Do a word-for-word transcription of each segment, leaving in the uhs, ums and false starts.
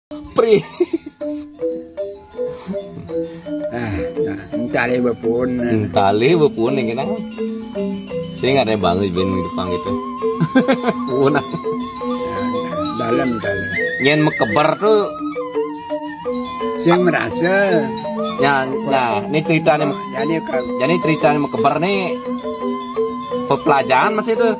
Pri. Ah, nah, entah lé bepun. Entah lé bepun yang kena. Sing ada banget ben Jepang gitu. Pun. Dalam, dalam. Nyén mekeber tuh. Sing merasa. Nah, nah, ini ceritanya. Jadi, jadi ceritanya mekeber nih pepelajaran masih tuh.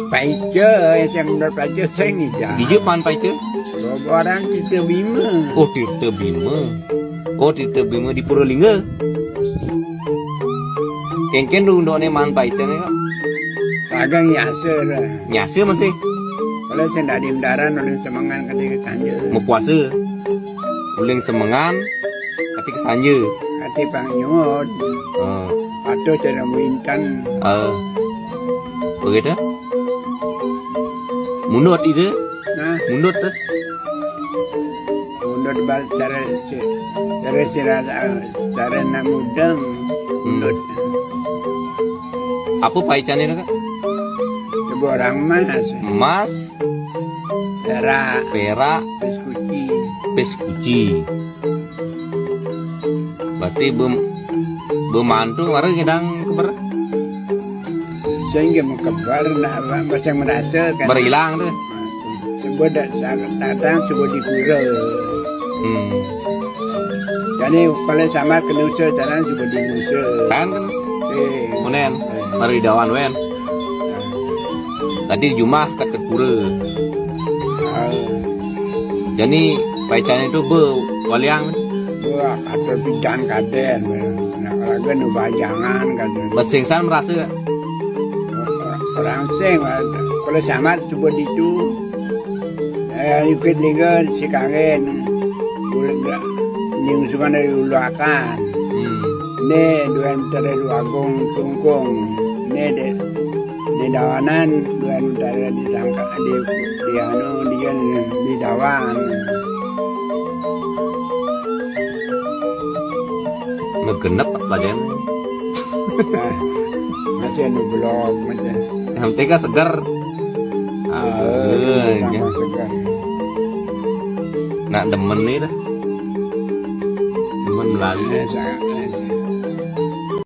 Paica, sing bener paica sing ija. Dija pan paica? Loba orang Tirta Bima. Oh, Tirta Bima. Oh, Tirta Bima di Puralingga. Kéngkén dong done man paica nih, Kak. Kagak nyasar. Nyasar masih. Kalau sing dari daran uling semengan ketika sanja. Mau puasa. Uling semengan ketika sanja. Hati pang nyuwun. Heeh. Patuh cara mintan. Heeh. Begitu? Mundut itu? Nah. Mundut terus? Mundut bal cara si, cara si rasa, cara nak mudeng. Mundut. Apa paicane itu, Kak? Coba orang emas. Emas. Perak. Perak. Pis kuci. Pis kuci. Berarti bem, bemantu kemarin ngedang keber. Sehingga mengkebar, nak masih merasa kan. Berilang tuh. Sebut datang, sebut di pura. Hmm. Jadi kalau sama kenusa, jalan sebut di nusa. Kan kan? Eh. Kunen, baru idawan wen. Tadi jumah kata pura. Ah. Jadi paicane itu be waliang. Wah, ada bidang kaden. Nak lagi nu bajangan kaden. Besingsan merasa. Orang sing, kalau sama coba ditu. Eh, ikut lingga si kangen. Boleh gak? Nyungsungan dari ulakan. Hmm. Ini dua meter dari Agung Tungkung. Ini de, di dawanan dua meter di tangka di, di anu dia di dawan. Ngegenep pelajaran. Ah, masih anu belum masih. Yang penting kan seger. Ah, eh, iya, sama ya. Seger. Nak demen nih dah. Demen melalui. Eh, sangat.